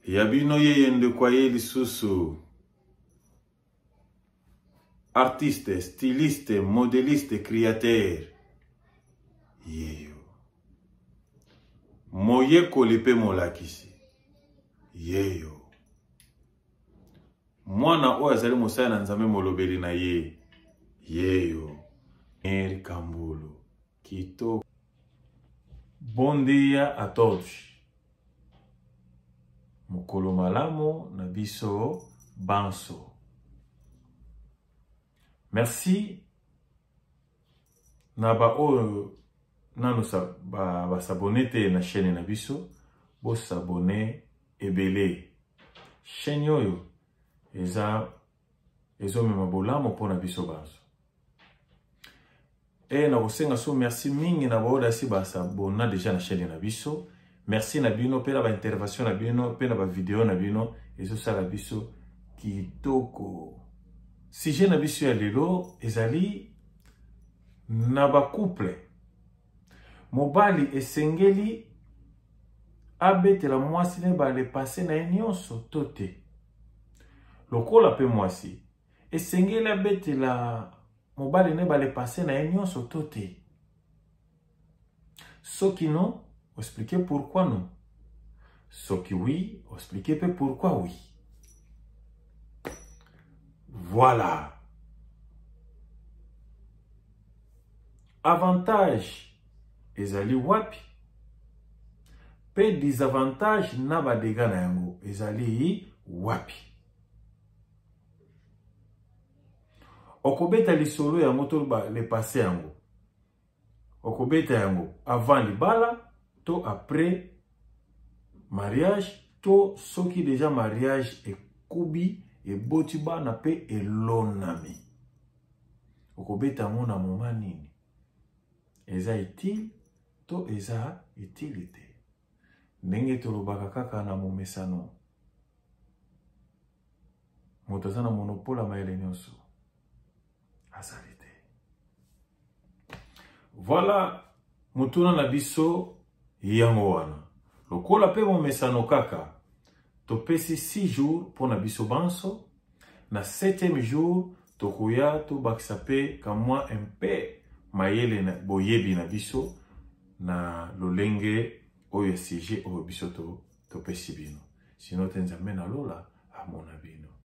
Ya bino yeye ndeko aye lisusu. Artiste, styliste, modeliste, créateur. Yeyo. Moyekoli pe molakisi. Yeyo. Mwana oyo azali mosali na Nzambe molobeli na ye. Yeyo. Mary Kambulu. Kitoko. Bom dia a todos. Mokolo malamu na biso banso. Merci na ba oyo nanu ba s'abonner te na chaîne na biso, bo s'abonner ebele. Chaîne oyo eza ezomema bolamu mpo na biso banso. E nakosenga so merci mingi na baoyo dasi basabona deja na chaîne na biso. Merci na bino mpe na baintervention na bino mpe na bavideo na bino ezosala biso kitoko. Sujet na biso ya lelo ezali na bacouple. Mobali esengeli abetela mwasi ne bale passe na ye nyonso to te. Lokola mpe mwasi esengeli abetela mobali ne bale passe na ye nyonso to te. Soki non, expliquez pourquoi non. Soki oui, expliquez pe pourquoi oui. Voilà. Avantage ezali wapi? Pe disavantage na ba dégâts na yango ezali wapi? Okobeta lisolo yango to ba le passé yango. Okobeta yango avant libala to après mariage to soki deja mariage ekubi eboti bana pe elonami. Okobeta yango na moment nini? Eza utile to eza utile te? Ndenge tolobaka kaka na momesano, moto aza na monopole ya mayele nyonso azali te. Voilà motuna na biso yango wana. Lokola pe momesano kaka, topesi 6 jours mpo na biso banso. Na 7e jour tokoya tobakisa pe kamwa mpe mayele na boyebi na biso na lolenge oyo ya sujet oyo biso topesi bino. Sino te Nzambe na lola amona bino.